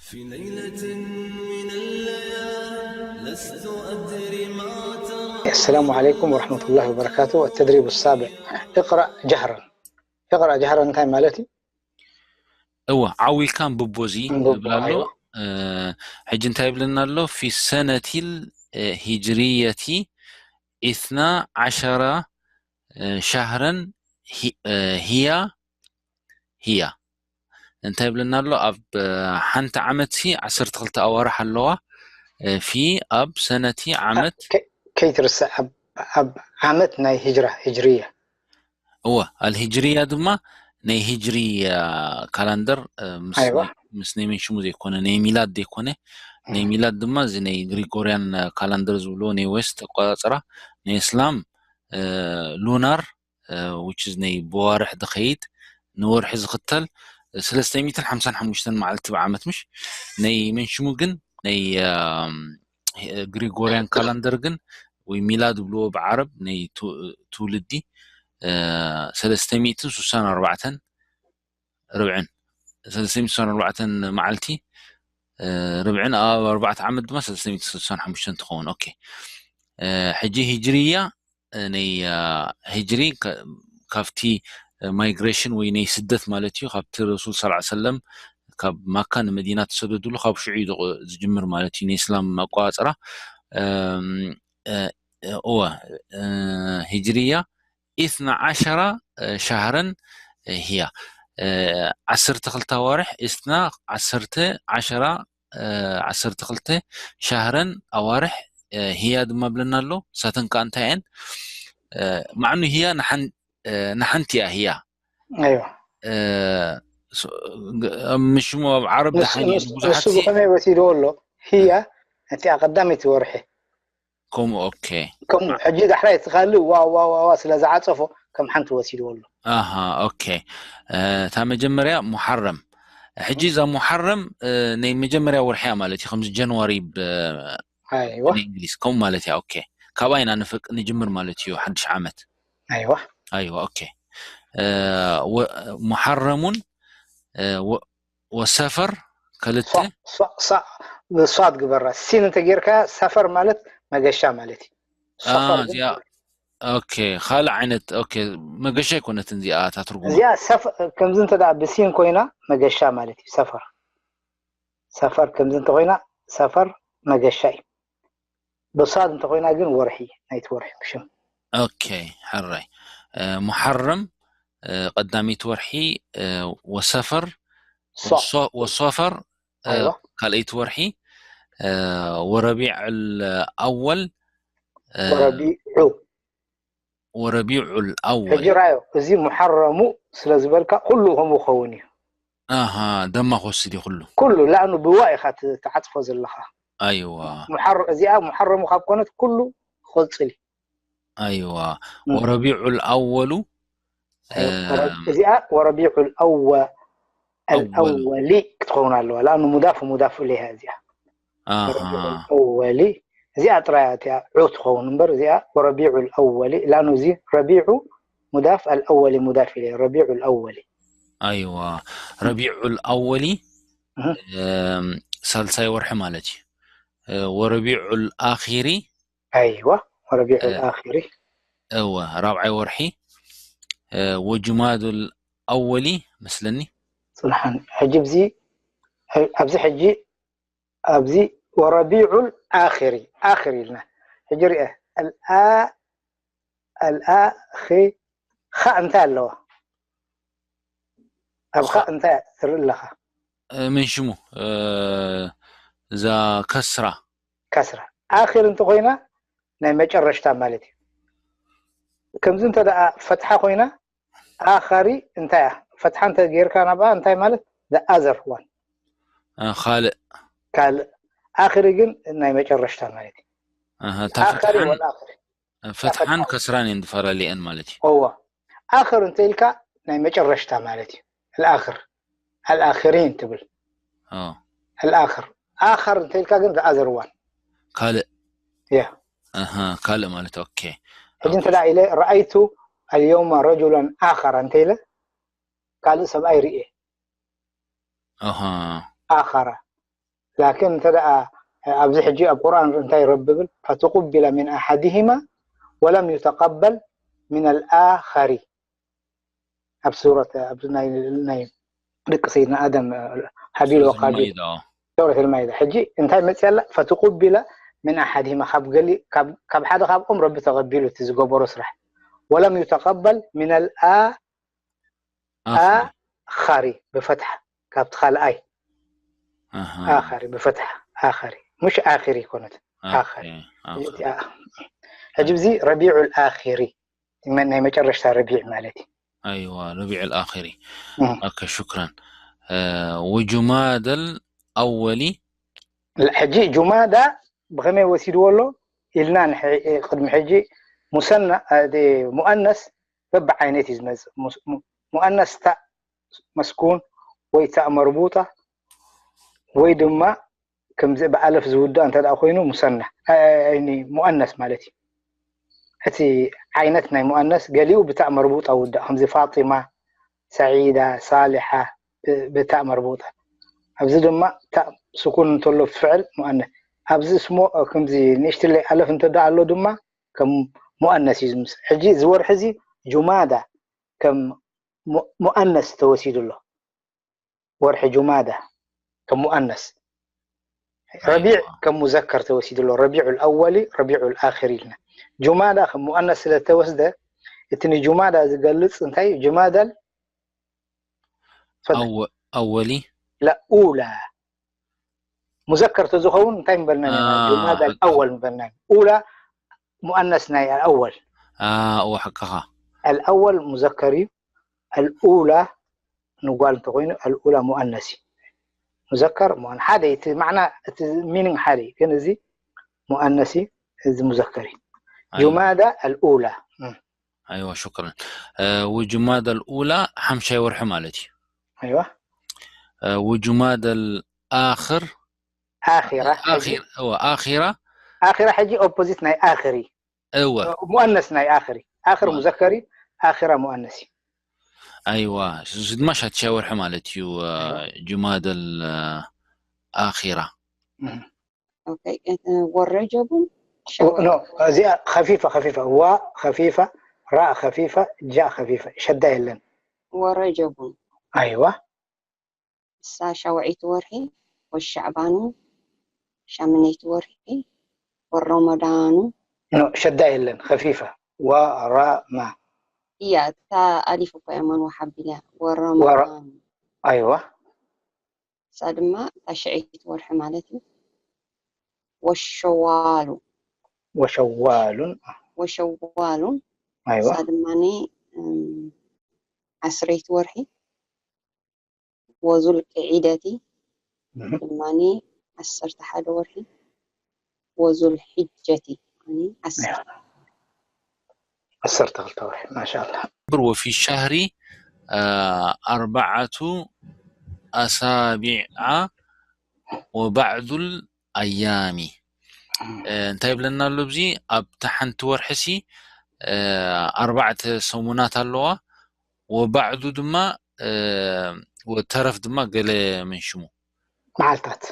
في ليلة من الليالي لست أدري ما ترى. السلام عليكم ورحمة الله وبركاته. التدريب السابع، اقرأ جهرا. اقرأ جهرا እንታይ ማለት እዩ? እወ፣ ዓው ኢልካ ኣንብቦ እዚ ኣንብቦ፣ ይብል ኣሎ። ኣይዋ። እ፣ ሕጂ እንታይ ይብለና ኣሎ? في السنة الهجرية اثنا عشر شهرا هي هي እንታይ ይብለና ኣሎ? ኣብ ሓንቲ ዓመት ሲ ዓሰርተ ክልተ ኣዋርሕ ኣለዋ። في ኣብ ሰነቲ ዓመት ከይትርስዕ ኣብ ዓመት ናይ ሂጅራ፣ ሂጅርያ። እወ፣ ኣልሂጅርያ ድማ ናይ ሂጅሪ ካላንደር፣ ምስ ናይ መንሽሙ ዘይኮነ፣ ናይ ሚላድ ዘይኮነ፣ ናይ ሚላድ ድማ እዚ ናይ ግሪጎሪያን ካላንደር ዝብልዎ ናይ ዌስት ኣቆፃፅራ፣ ናይ እስላም ሉናር፣ which is ናይ ብዋርሕ ዝኸይድ፣ ንወርሒ ዝኽተል ሰለስተ ሚእትን ሓምሳን ሓሙሽተን መዓልቲ ብዓመት፣ ምሽ? ናይ መንሽሙ ግን ናይ ግሪጎሪያን ካላንደር ግን ወይ ሚላድ ዝብልዎ ብዓረብ ናይ ትውልዲ ሰለስተ ሚእትን ስሳን ኣርባዕተን ርብዕን፣ ሰለስተ ሚእትን ስሳን ኣርባዕተን መዓልቲ ርብዕን፣ ኣብ ኣርባዕተ ዓመት ድማ ሰለስተ ሚእትን ስሳን ሓሙሽተን ትኸውን። ኦኬ፣ ሕጂ ሂጅርያ ናይ ሂጅሪ ካብቲ ማይግሬሽን ወይ ናይ ስደት ማለት እዩ። ካብቲ ረሱል ሰለላሁ ዐለይሂ ወሰለም ካብ ማካ ንመዲና ተሰደድሉ ካብ ሽዑ እዩ ዝቕ- ዝጅምር ማለት እዩ። ናይ እስላም ኣቆፃፅራ እወ ሂጅርያ ኢስና ዓሸራ ሻህረን ህያ ዓሰርተ ክልተ ኣዋርሕ ኢስና ዓሰርተ ዓሸራ ዓሰርተ ክልተ ሻህረን ኣዋርሕ ህያ ድማ ብለና ኣሎ። ሳተን ከዓ እንታይ እየን? ማዕኑ ህያ ንሓንቲ እያ ህያ ኣይዋ ምሽሙ ኣብ ዓረብ ደሓን እዩ ብዙሓት ንሱ ብኸመይ ወሲድዎ ኣሎ? ህያ እቲ ኣቐዳሚት ወርሒ ከምኡ ኦኬ ከምኡ ሕጂ ዳሕራይ እቲ ካልእ ዋዋዋዋ ስለ ዝዓፀፎ ከም ሓንቲ ወሲድዎ ኣሎ። ኣሃ ኦኬ እታ መጀመርያ ሙሓረም። ሕጂ እዛ ሙሓረም ናይ መጀመርያ ወርሒ እያ ማለት እዩ። ከምዚ ጃንዋሪ ኣይዋ ብእንግሊዝ ከምኡ ማለት እያ። ኦኬ ካብኣ ኢና ንፈቅ ንጅምር ማለት እዩ ሓድሽ ዓመት። ኣይዋ ኣይዋ ኦኬ ሙሓረሙን ወሰፈር ክልተ ሷድ ግበራ። ሲን እንተጌርካ ሰፈር ማለት መገሻ ማለት እዩ። ሰፈር ግን እዚኣ ኦኬ ካልእ ዓይነት ኦኬ መገሻ ኣይኮነትን እዚኣ እታ ትርጉማ። እዚኣ ሰፈ- ከምዚ እንተ ደኣ ብሲን ኮይና መገሻ ማለት እዩ። ሰፈር ሰፈር ከምዚ እንተኮይና ሰፈር መገሻ እዩ። ብሳድ እንተኮይና ግን ወርሒ ናይቲ ወርሒ ብሽም ኦኬ ሕራይ ሙሓረም ቀዳሚት ወርሒ ወሰፈር ሷ- ወሶፈር ኣይዋ። ካልኣይቲ ወርሒ ወረቢዕ ኣወል ወረቢዑ ወረቢዑል ኣወል ሕጂ ራዮ እዚ ሙሓረሙ ስለ ዝበልካ ኩሉ ከምኡ ክኸውን እዩ። ኣሃ ደማ ክወስድ እዩ ኩሉ። ኩሉ ላእኑ ብዋ ኢኻ ት- ትዓፅፎ ዘለኻ። ኣይዋ ሙሓረ- እዚኣ ሙሓረሙ ካብ ኮነት ኩሉ ክቕፅል እዩ። ኣይዋ ም። ወረቢዑል ኣወሉ እዚኣ ወረቢዑል ኣወ ኣልኣወሊ ክትኸውን ኣለዋ። ላእኑ ሙዳፍ ሙዳፍ ኢለይሃ እዚኣ ኣሃ ኣወሊ እዚኣ ጥራይ እቲያ ዑ ትኸውን እምበር እዚኣ ወረቢዑል ኣወሊ ላኑ እዚ ረቢዑ ሙዳፍ ኣልኣወሊ ሙዳፍ ኢለ ረቢዑል ኣወሊ ኣይዋ ረቢዑል ኣወሊ እህ። እም፣ ሳልሳይ ወርሒ ማለት እዩ። እ፣ ወረቢዑል ኣኺሪ ኣይዋ ወረቢዑል እ። ኣኺሪ እወ ራብዓይ ወርሒ እ፣ ወጅማዱል ኣወሊ መስለኒ። ፅንሓን ሕጂ ብዚ ኣብዚ ሕጂ ኣብዚ ወረቢዑል ኣኺሪ ኣኺሪ ኢልና ሕጂ ርአ ኣልኣ ኣልኣ ኺ ኻእ እንታይ ኣለዋ? ኣብ ኻእ እንታይ ትርኢ ኣለኻ? እ፣ ምን ሽሙ እ፣ እዛ ከስራ ከስራ ኣኺር እንተኮይና ናይ መጨረሽታ ማለት እዩ። ከምዚ እንተ ደኣ ፈትሓ ኮይና ኣኻሪ እንታይ እያ? ፈትሓ እንተ ጌርካ ናብኣ እንታይ ማለት? The other one እ፣ ካልእ ካልእ ኣኽሪ ግን ናይ መጨረሽታ ማለት እዩ። ኣሃ፣ እታ ኣኸሪ ፈትሓን ወላ ኣኽሪ ፈትሓን ከስራን እየን ዝፈላለየን ማለት እዩ። እዎ ኣኽር እንተ ኢልካ ናይ መጨረሽታ ማለት እዩ። ኣልኣኽር ኣልኣኽሪን ትብል ኦ፣ ኣልኣኽር ኣኸር እንተ ኢልካ ግን the other one ካልእ እያ። ኣሃ፣ ካልእ ማለት ኦኬ። ሕጂ እንተ ደኣ ኢለ ረኣይቱ ኣልየውመ ረጁላን ኣኸረ እንተ ኢለ ካልእ ሰብኣይ ርኤ ኣሃ ኣኸረ ላኪን እንተ ደኣ ኣብዚ ሕጂ ኣብ ቁርኣን እንታይ ረቢ ብል ፈትቁቢለ ምን ኣሓድሂማ ወለም ዩተቀበል ምን ኣልኣኸሪ ኣብ ሱረት ኣብ ናይ ናይ ደቂ ሰይድና ኣደም ሃቢል ወቃቢል ሱረት ልማይዳ ሕጂ እንታይ መፅእ ኣላ ፈትቁቢለ ምን ኣሓድሂማ ካብ ገሊ ካብ ሓደ ካብኦም ረቢ ተቐቢሉ እቲ ዝገበሮ ስራሕ ወለም ዩተቀበል ምን ኣልኣኸሪ ብፈትሓ ካብቲ ካልኣይ ኣኸሪ ብፈትሓ ኣኸሪ ሙሽ ኣኺሪ ይኮነት ኣኸሪ ሕጂ እዚ ረቢዑ ኣኺሪ ናይ መጨረሽታ ረቢዕ ማለት እዩ ኣይዋ ረቢዕ ኣኺሪ ኦኬ ሽክራን ወጁማደል ኣወሊ ሕጂ ጁማዳ ብኸመይ ወሲድዎ ኣሎ ኢልና ቅድሚ ሕጂ ሙሰና ሙኣነስ በብዓይነት እዩ ዝመፅእ ሙኣነስ ታእ መስኩን ወይ ታእ መርቡጣ ወይ ድማ ከምዚ ብኣለፍ ዝውዳእ እንተ ኮይኑ ሙሰና ሙኣነስ ማለት እዩ እቲ ዓይነት ናይ ሙኣነስ ገሊኡ ብታእ መርቡጣ ውዳእ ከምዚ ፋጢማ ሰዒዳ ሳሊሓ ብታእ መርቡጣ ኣብዚ ድማ ታእ ስኩን እንተሎ ፍዕል ሙኣነስ ኣብዚ ስሞ ከምዚ ንእሽትለይ ኣለፍ እንተ ኣሎ ድማ ከም ሙኣነስ እዩ ዝምስ ሕጂ እዚ ወርሒ እዚ ጁማዳ ከም ሙኣነስ ተወሲዱ ኣሎ ወርሒ ጁማዳ ከም ሙኣነስ ረቢዕ ከም ሙዘከር ተወሲዱ ኣሎ ረቢዑ ኣወሊ ረቢዑ ኣኺር ኢልና ጁማዳ ከም ሙኣነስ ስለ ተወስደ እቲ ንጁማዳ ዝገልፅ እንታይ ጁማዳል ኣወሊ ላ ኡላ ሙዘከር ተዝኸውን እንታይ ምበልና ጁማዳ ኣወል ምበልና ኡላ ሙኣነስ ናይ ኣወል እወ ሓቅኻ ኣልኣወል ሙዘከር እዩ ኣልኡላ ንጓል እንተኮይኑ ኣልኡላ ሙኣነስ እዩ ሙዘከር ሙኣን ሓደ እቲ ማዕና እቲ ሚኒንግ ሓደ እዩ ግን እዚ ሙኣነስ እዩ እዚ ሙዘከር እዩ ጁማዳ ኣልኡላ ኣይዋ ሽክረን ወጁማዳ ኣልኡላ ሓምሻይ ወርሒ ማለት እዩ ኣይዋ ወጁማዳ ኣልኣኽር ኣኺራ ኣኺራ ኣኺራ ሕጂ ኦፖዚት ናይ ኣኽሪ እወ ሙኣነስ ናይ ኣኽሪ ኣኽር ሙዘከሪ ኣኺራ ሙኣነስ እዩ ኣይዋ እዚ ድማ ሻትሻይ ወርሒ ማለት እዩ ጁማደል ኣኺራ ወረጀቡን እዚኣ ከፊፋ ከፊፋ ዋ ከፊፋ ራ ከፊፋ ጃ ከፊፋ ሸዳ የለን ወረጀቡን ኣይዋ እሳ ሻውዐይቲ ወርሒ ወሻዕባኑ ሻምነይቲ ወርሒ ወሮመዳኑ ኖ ሸዳ የለን ከፊፋ ወራማ እያ እታ ኣሊፍ እኮ እያ መንዋ ሓቢልያ ወሮመዳኑ ኣይዋ እሳ ድማ እታ ሽዐይቲ ወርሒ ማለት እዩ ወሸዋሉ ወሸዋሉን ወሸዋሉን ኣይዋ እሳ ድማ ዓስረይቲ ወርሒ ወዙል ቅዒደቲ ድማ ዓሰርተ ሓደ ወርሒ ወዙል ሕጀቲ ዓሰርተ ዓሰርተ ክልተ ወርሒ ማሻላ ወፊ ሻህሪ ኣርባዓቱ ኣሳቢዓ ወባዕዱል ኣያሚ እንታይ ይብለና ኣሎ እዚ ኣብታ ሓንቲ ወርሒ ሲ ኣርባዕተ ሰሙናት ኣለዋ ወባዕዱ ድማ ወተረፍ ድማ ገለ ምን ሽሙ መዓልታት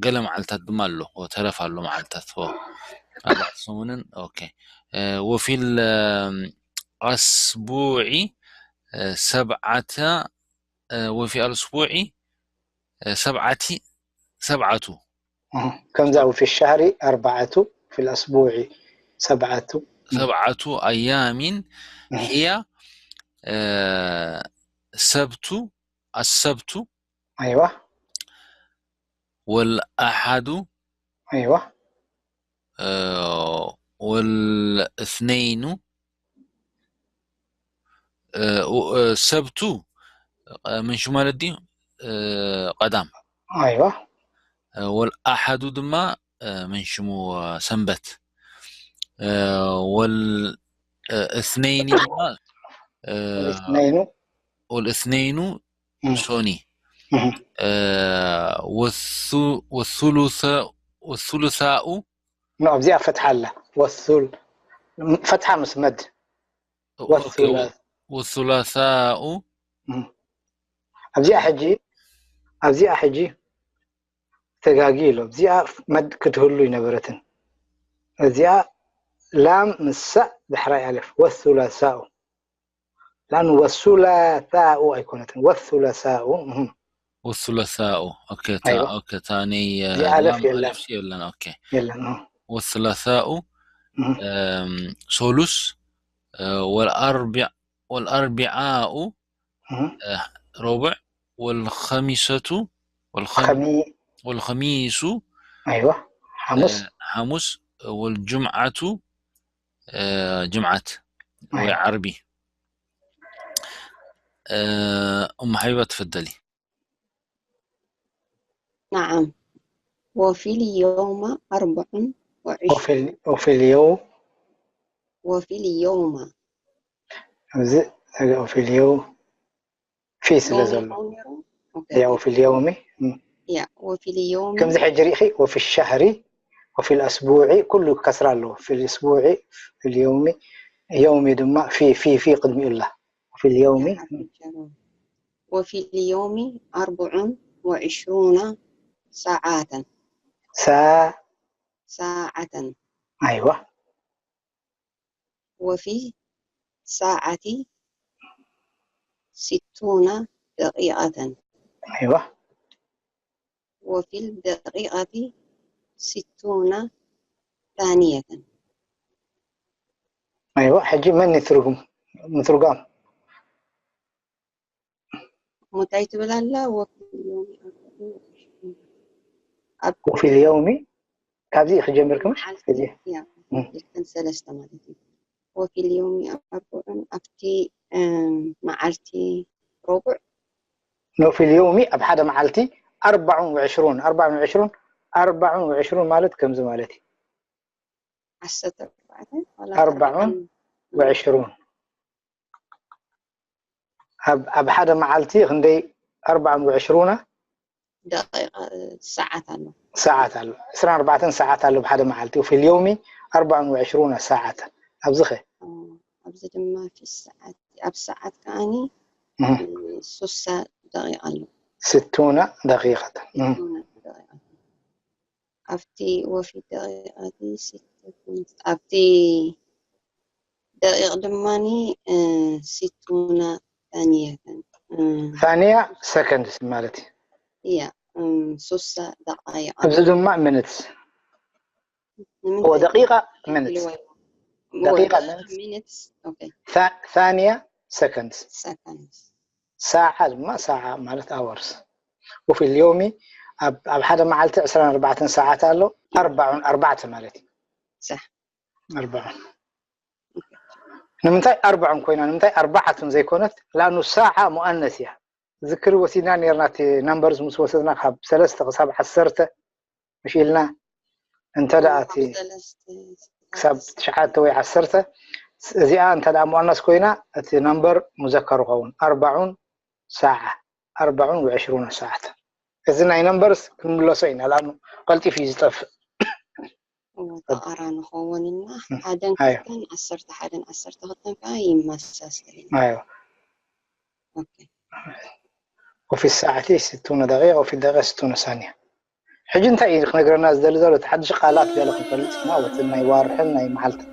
ገለ መዓልታት ድማ ኣሎ ተረፍ ኣሎ መዓልታት ኣርባዕተ ሰሙንን ኦኬ ወፊል ኣስቡዒ ሰብዓተ ወፊ ኣልስቡዒ ሰብዓቲ ሰብዓቱ ከምዛ وفي الشهر أربعة في الأسبوع سبعة سبعة أيام هي السبت السبت أيوة والأحد أيوة والاثنين ሰብቱ ምን ሽማለት ድዩ ቀዳም ኣይዋ ወልኣሓዱ ድማ ምን ሽሙ ሰንበት ወልእስነይኒ ድማ الاثنين ወልእስነይኑ مم. ሶኒ مم. ወሱሉሳኡ ኖ ኣብዚኣ ፈትሓ ኣላ ወሱል ፈትሓ ምስ መድ ወሱላ- ወሱላሳኡ ኣብዚኣ ሕጂ ኣብዚኣ ሕጂ ተጋጊ ኢሎ። እዚኣ መድ ክትህሉ ይነበረትን። እዚኣ ላም ምሳእ ዳሕራይ ኣለፍ ወሱላሳኡ። ላን ወሱላሳኡ ኣይኮነትን። ወሱላሳኡ። እህ። والثلاثاء. ኦኬ፣ ታ ኣይዋ። ኦኬ፣ ታኒ እዚኣ ኣለፍ የለን። የለን። ኦኬ። የለን። እህ። والثلاثاء እህ። أم، ثلث، أه، والأربع والأربعاء እህ። أه، ربع والخميسة والخم ከሚ والخميس ኣይዋ ሓሙስ أه، حمص والجمعة أه، جمعة ወይ ኣይዋ ዓርቢ أه، أم حبيبة تفضلي. نعم. وفي اليوم أربع وعشرون وفي ال- وفي اليوم وفي اليوم እዚ وفي اليوم في ስለ يوم ዘሎ يوم يوم. أوكي. ያው في اليوم م. يا وفي اليوم ከምዚ ሕጂ ርኢኺ وفي الشهر وفي الأسبوع ኩሉ ከስራ ኣለዎ في الأسبوع في اليوم يوم ድማ في في في ቅድሚኡ ኣላ وفي اليوم يا حرف الجر. وفي اليوم أربع وعشرون ساعة سا ساعة أيوة وفي الساعة ستون دقيقة أيوة وفي الدقيقة ستون ثانية. أيوة ሕጂ መን ይትርጉም ምትርጓም እንታይ ትብል ኣላ? وفي اليوم أربع وعشرون ኣብ وفي اليوم ካብዚ ክጀምር ክምሽ መዓልቲ እዚ ያ እም። ኢልክን ሰለስተ ማለት እዩ። وفي اليوم أربع ኣብቲ እም፣ መዓልቲ ረቡዕ وفي اليوم ኣብ ሓደ መዓልቲ أربع وعشرون أربع وعشرون أربع وعشرون ማለት ከምዚ ማለት እዩ ዓሰርተ ኣርባዕተ ዋላ أربع ኣርባዓን وعشرون ኣብ ኣብ ሓደ መዓልቲ ክንደይ أربع وعشرون ደቂቃ ሰዓት ኣሎ። ሰዓት ኣሎ عشرين أربعة ሰዓት ኣሎ ብሓደ መዓልቲ وفي اليوم أربع وعشرون ساعة ኣብዚ ኸ ኦ፣ ኣብዚ ድማ في الساعة ኣብ ሰዓት ከዓኒ እህ፣ ሱሳ ደቂቃ ኣሎ። ستون دقيقة እህ፣ ستون دقيقة ኣብቲ وفي الدقيقة ستون ኣብቲ ደቂቕ ድማኒ እ፣ ستون ثانية እ፣ ثانية seconds ማለት እዩ እያ እም፣ ሱሳ ደቃይቕ ኣብዚ ድማ minutes ንምንታይ ደቂቃ minutes ኢልዋ ደቂቃ ወላ minutes minutes okay ثا- ثانية seconds seconds ሰዓ ድማ ሰዓ ማለት hours وفي اليوم ኣብ ኣብ ሓደ መዓልቲ عشرين أربعة ሰዓት ኣሎ أربع أربعة ማለት እዩ صح أربع ንምንታይ أربع ኮይና ንምንታይ أربعة ዘይኮነት لأنه ساعة مؤنث እያ ዝክሪ ወሲድና ነርና እቲ numbers ምስ ወሰድና ካብ ሰለስተ ክሳብ ዓሰርተ مش ኢልና እንተ ደኣ እቲ ክሳብ ትሽዓተ ወይ ዓሰርተ እዚኣ እንተ ደኣ مؤنث ኮይና እቲ number مذكر ይኸውን أربع ساعة أربع وعشرون ساعة እዚ ናይ numbers ክንምለሶ ኢና لأنه ቀልጢፉ እዩ ዝጠፍእ ተቃራኒ ኸውን እና ሓደን ኣዮ ክልተን ዓሰርተ ሓደን ዓሰርተ ክልተን ከዓ ይመሳሰል እዩ ኣዮ okay وفي الساعة ستون دقيقة وفي الدقيقة ستون ثانية ሕጂ እንታይ እዩ ክነግረና ዝደሊ ዘሎ እቲ ሓድሽ ቃላት ገለ ክንፈልጥ ኢና ወቲ ናይ ዋርሕን ናይ መዓልትን